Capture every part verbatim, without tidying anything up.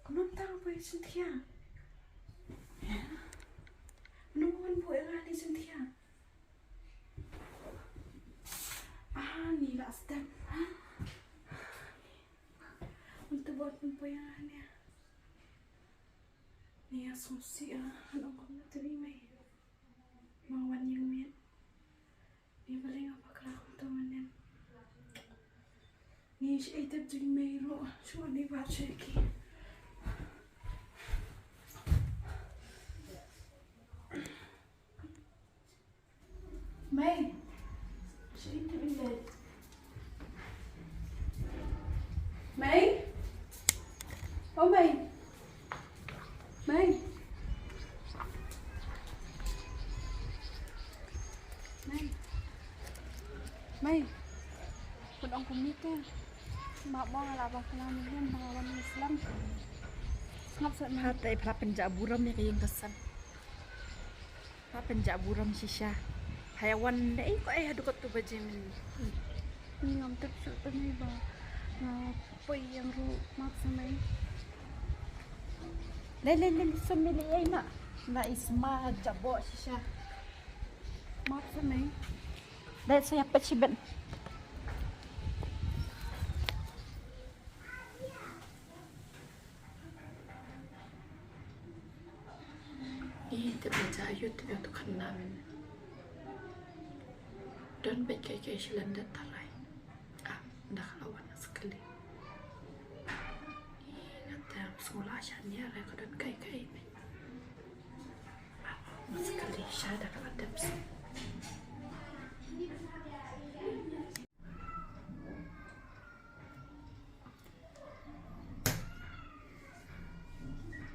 Kumno mynta nga poi shen thiah? Kumno mynta nga poi shen thiah? Ah, ni la step. Mynta bad mynta poi ïa nga ne. Ni ïa sngewsih ah, ngan ong kumno te ri mei. Ma wan ïeng miet. Ni balei nga bakla kumta mynnin. Ni shaei tep jingmei ruh, shu wan i bah sha ki. Mei. Shaei tep jingmei. Mei. O Mei. Mei. Mei. Mei. Pun ong kumne te. Map mo nga la bakla mynnin ba nga wan ïa slem. Sngap sat Mei. Pha te pha la pynjah burom ïa ka ïing ka sem. Pha pynjah burom shisha. Pha ïa wan dei ko eh haduh katto baje mynnin. Ni ngam tip shuh te Mei ba nga poi ïeng ruh, map sat Mei. Le le le le sum le ei na. Na isma jaboh shisha. Map sat Mei. Dei sa ïa peit shibit. Ih, tip ba ja ïa u, tip ïa u khynnah mynnin. Don beit kai kai sha lyndet tharai. Ah, ynda ka la wan nga sa kylli. Ih, nga tip sngewlah shaniah re ka don kai kai. Ah, nga sa kylli sha da ka la dep sa.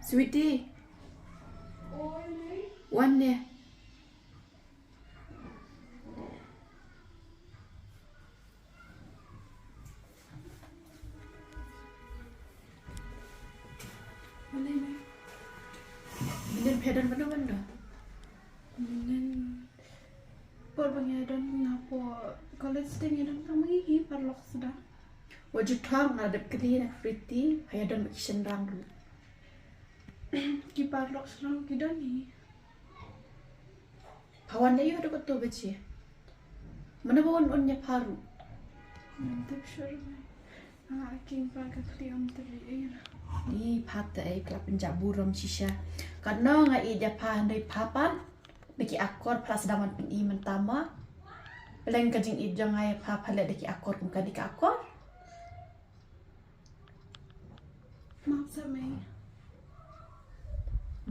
Sweetie. Wan ne. Balei Mei? Balei phi don bynta bynta? Mynnin por ba ngi don na po college te ngi don tang ma ngi hi paralok suda. Wat ju thang, nga dep kylli na Pretty, pha ïa don bad ki shynrang ruh. Ki paralok shynrang ki don hi. Pha wan ïa u haduh katto baje? Mano ba wan un ïa pha ruh? Ngam tip shuh ruh Mei. Nga king pa ka khlieh ym tip ei ei ruh. Ni pha te ei, ka la pynjah burom shisha. Katno nga ïeit ïa pha hynrei pha pat da ki akor pha la sdang ban pyni mynta ma. Pleng ka jingïeit jong nga ïa pha, pha leh da ki akor kum kane ka akor. Map sat Mei.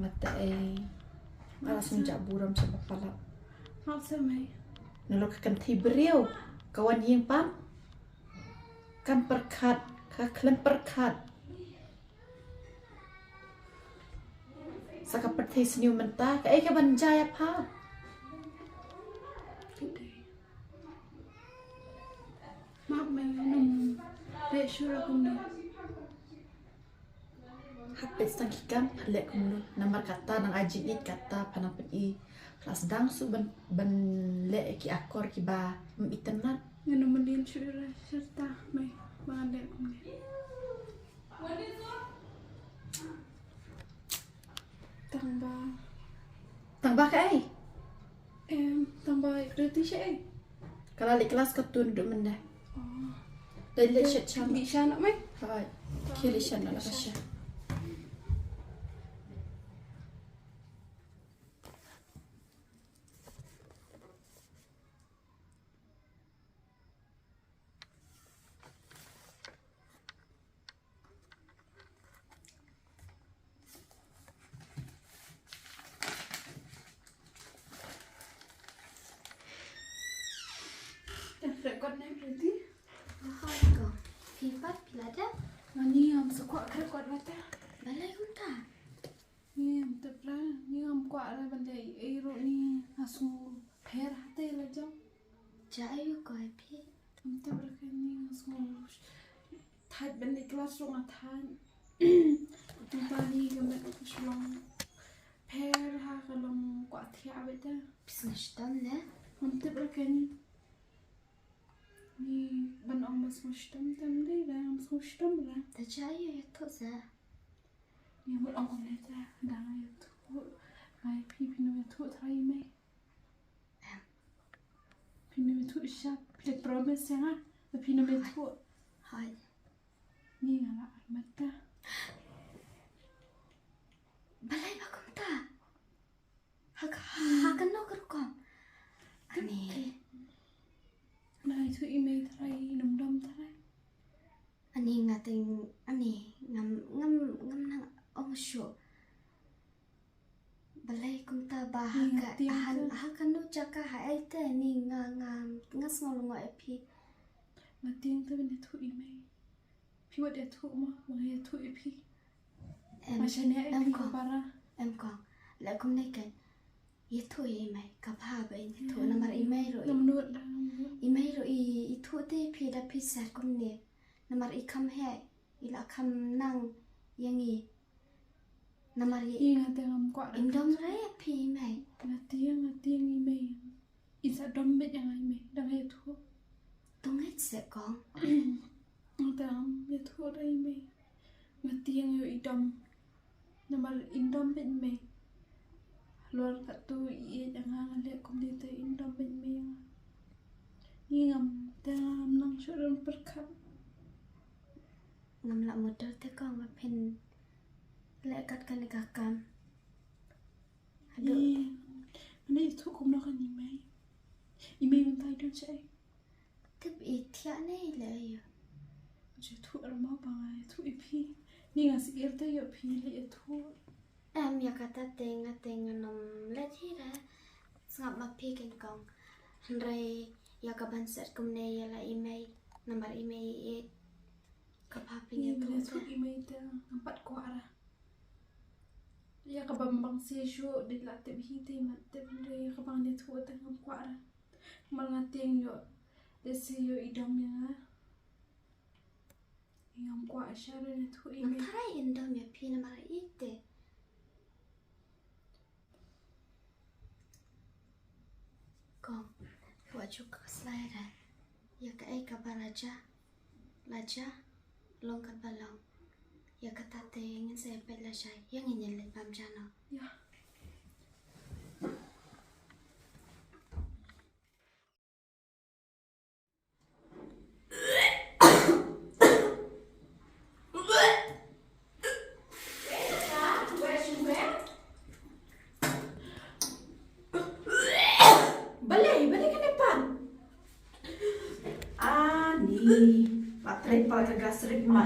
Mata ei. Nga la sngewjah burom sha ba palat. Map sat Mei. Nalor ka kynthei briew ka wan ïing pat. Kam pyrkhat, ka khlem pyrkhat. Sa ka pyrthei sniew mynta, kaei kaban jia ïa pha? Map Mei, ym leh shuh kumne. Hap peit tang ki kam, pha leh kumno. Namar kata nang ai jingïeit kata pha nang pyni. Pha la sdang shuh ban, ban leh ki akor kiba ym itynnad. Ngan ym mlien shuh ïa u Rashid ta Mei ba ngan leh kumne. Tang ba. Tang ba kaei? Em, tang ba Pretty shaei? Ka la leit klas katto naduh mynne. Oh. Dei leit shet shan. Leit shan noh Mei? Hooid. Khie leit shan noh la ka sha. Record ne Pretty? Aha, ko. Phi pat phi la dep? Nga ni ngam sa kwah record bata. Balei kumta? Ni ngam tip re, ni ngam kwah re ban leh ei ruh ni, nga sngew pher ha te la jong. Jia aïu ko phi? Ngam tip re kane, nga sngew thait ban leit klas ruh nga thait. Kumta ni ka met ka shlong pher ha ka long kwah thiah beit te. Phi sngew shitom ne? Ngam tip re kane. Ni ban ong ba sngewshitom te ym dei ba sngewshitom ba. Ta cha ïa ïathuh sa. Ni ban ong ne ta da nga ïathuh. Ngai phi phi nym ïathuh trai mei. Phi nym ïathuh sha phi promise ïa nga. Phi nym ïathuh. Hai. Ni nga la armata. Balei ba kumta? Ha ka, ha kano ka rukom? Ani. Nai tu i mei trai, i num dom trai. Ani nga teng, ani ngam, ngam, ngam nang ong shuh. Balei kumta ba ha ka, ha kano jaka ha ei te ni nga, nga, nga sngew lyngngoh ïa phi. Nga tieng te ban ïathuh i mei. Phi wat ïathuh mo, ma nga ïathuh ïa phi. Em, em kong. Em kong. Leh kumne keiñ. Ïathuh ïa i mei, ka bha ba in ïathuh namar i mei ruh. Namnut da. I mei ruh i, i thuh te phi da phi ser kumne. Namar i kham heh, i la kham nang ïa ngi. Namar i. I nga te ngam kwah. Im dom re phi i mei. Nga tieng, nga tieng i mei. In sa dom beit ïa nga i mei, dang ïathuh. To ngeit se kong. Nga te ngam ïathuh da i mei. Nga tieng ïoh i dom. Namar in dom beit mei. Halor katto i ïeit ïa nga nga leh kumne te in dom beit mei ïa nga. Ngi ngam te ngam nang shuh don pyrkhat. Ngam lah mutdur te kong ba phin leh kat kane ka kam. Haduh. Ïa, mane ïathuh kumno kan i mei. I mei mynta i don shaei. Tip i thiah ne i leh ïa. Ju thuh ar mo ba nga ïathuh ïa phi. Ni nga sngewthuh ïa phi leh ïathuh. Em ïa kata te nga te ngan ym leh hi re. Sngap ma phi keiñ kong. Hynrei ïa ka ban set kumne ïa la i mei. Namar i mei i ïeit. Ka bha phi ïathuh te. I mei te ngam pat kwah re. Ïa ka bym bang shisha shuh dei la tip hi te mat tip hynrei ïa ka bang ïathuh te ngam kwah re. Mal nga tieng ïoh. Te si ïoh i dom ïa nga. Ngam kwah sha re ïathuh i mei. Ngam tharai in dom ïa phi namar i te. Kong, wat ju khuslai re. Ïa kaei kaba la jia, la jia, long kaba long. Ïa kata te ngin sa ïa peit lashai, ïa ngin ïa leit bam ja noh. Ïa. Balei, balei kane pat? Ani, la trei pat ka gastric ma.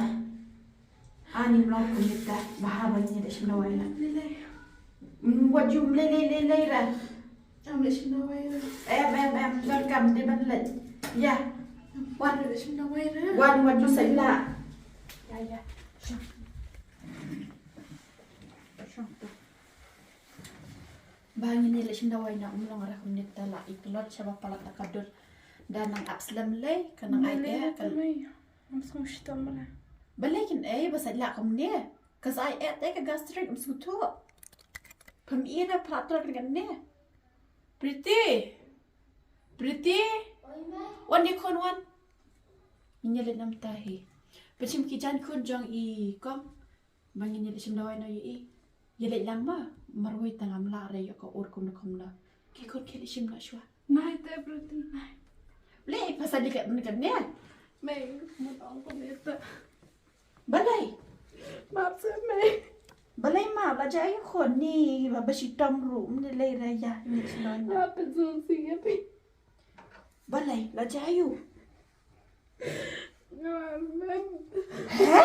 Ani mlong kumne te, bha ba ngin ïa leit shim dawai na. Lei lei. Mm, wat ju lei lei lei lei ra. Ngam leit shim dawai ra. Em em em, donkam dei ban leit. Ïa. Wan. Ngam leit shim dawai ra. Wan, wat ju sa ïa la. Ïa ïa. Shong. Shong tu. Ba ngin ïa leit shim dawai na, um long ra kumne te la i klot shaba palat na ka dur. Da nang ap slem lei, ka nang ai eh, ka. Ngam sngewshitom re. Balei kin ei ba sa ïa la kumne. Ka sa ai eh te ka gastric, um sngewthuh. Pham i na phra tra kan ne. Priti. Priti. Wan ïa khun wan. Ngin ïa leit namar ta hi. Pynshim ki jaiñ khun jong i kong. Ba ngin ïa leit shim dawai noh ïa i. Ïa leit lang ma. Marwei tang ngam lah re ïoh ka ur kumno kumno. Ki khun ki leit shim noh shuwa. Nai te Priti nai. Leh pasa di ka ne ka ne. Mei, mut ong kumne te. Balei? Map se mei. Balei map, la jia aïu khun ni, ba ba shitom ruh, mne lei ra ïa, ni shlon. Map pe zung si ya pi. Balei, la jia aïu? Map. He?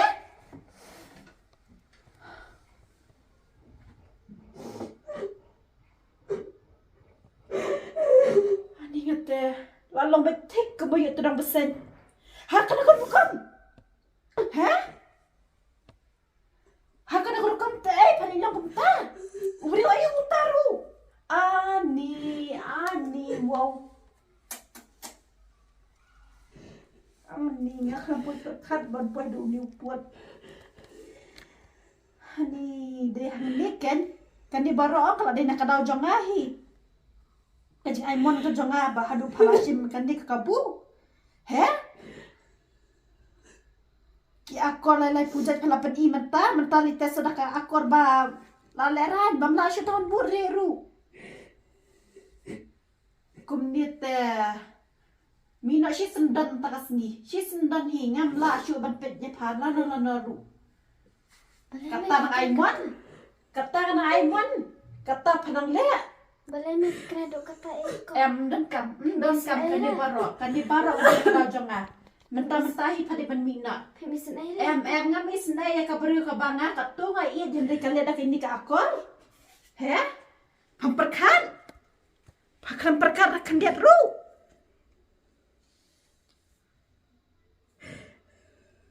Ani nga te, la long ba thik ka ba ïoh tdong ba seiñ. Ha kane ka rukom. He? Ha kane ka rukom te, eh, pha ïa long kumta. U briew aïu uta ruh. Ani, ani, wow. Ani, nga khlem poi pyrkhat ban poi da une u pud. Ani, dei hangne ken. Kane baroh ka la dei na ka daw jong nga hi. Ka jingai mon ka jong nga ba haduh pha la shim kane ka kabu. He? Ki akor lai lai puja pha la pyni mynta, mynta lei te sa da ka akor ba la lehrain, bym lah shu tang bud re ruh. Kumne te, mi noh shisyndon mynta ka sngi, shisyndon hi, ngam lah shuh ban peit ïa pha lano lano ruh. Kata nang ai mon, kata nang ai mon, kata pha nang leh. Balei me kren ïa kata eh ko? Em, donkam, em, donkam, kane baroh, kane baroh ka dei ka daw jong nga. Mynta mynta hi pha dei ban mih noh. Phi mih sngewsih. Em, em, ngam mih sngewsih ïa ka briew kaba nga, katto nga ïeit, hynrei ka leh da kane ka akor. He? Pham pyrkhat. Pha khlem pyrkhat da khyndiat ruh.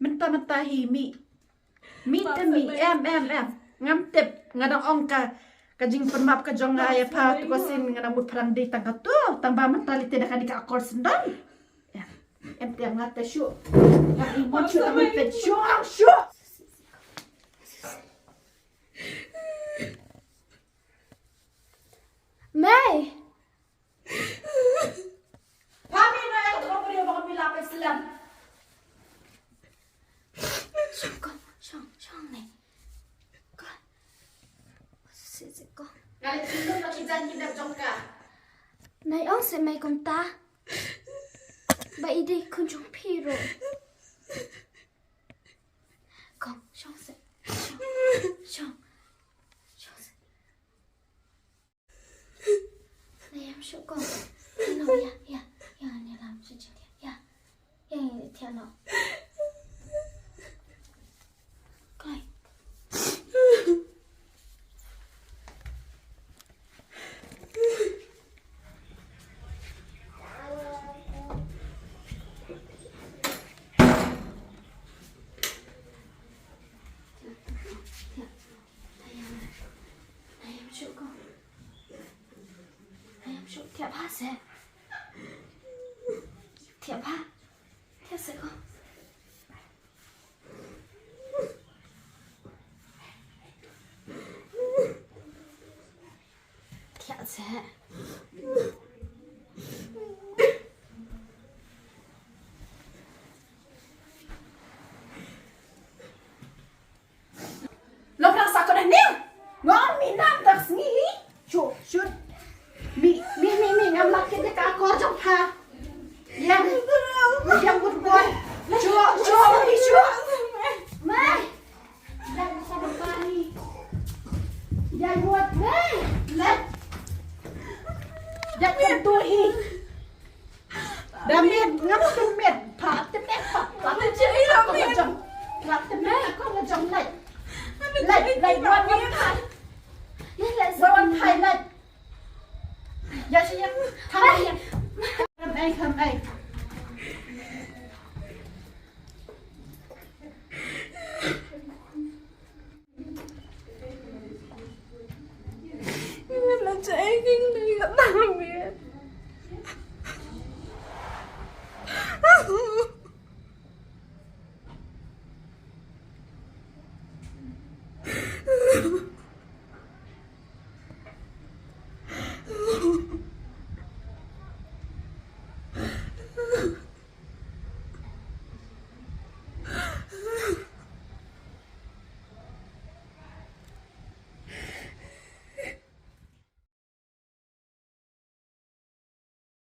Mynta mynta hi mih. Mih te mih, em, em, em. Ngam tip, nga dang ong ka, ka jingpynmap ka jong nga ïa pha tu ka sien nga dang mut pha dang dei tang katto, tang ba mynta lei te da kane ka akor syndon. Em, em te nga te shuh. Nga i mon shuh tang peit shuh, shuh. Mei. Pha mih noh ïa ka briew ba ka mih la peit slem. Shong ko, shong, shong ne. Ko. Sit, sit ko. Nga leh pynlong la ki jaiñ ki dep jong ka. Nai ong se mei kumta. Ba i dei khun jong phi ruh. Ko, shong se. Shong. Shong. Shong se. Nai ïam shuh ko. Nai ïam, ïa, ïa, ïa, nai lam shuh shuh ïa. Ïa, ïa, ïa, ïa, no. Kai. Nai ïam shuh ko. Nai ïam shuh, thiah bha se. Thiah bha. Thiah se ko. Thiah se. Lo phrang sa ko dah ne. Ngam mih nam dah sngi hi. Shu, shu. Mih, mih, mih, mih, ngam lah kit ïa ka akor jong pha. Ïa. Ïa mut boy. Shu, shu, mih, shu. Mai. Ïa mut sa bani. Ïa mut. Mai. Leh. Ïa mut tu hi. Da miet, ngam tu miet, pha te miet, pha, pha te miet, pha te miet. Pha te miet, ko la jong lai. Lai, lai, wan, wan, phai. Wan, wan, phai, lai. Ya, ya, ya. Phai, ya. Kham ai, kham ai.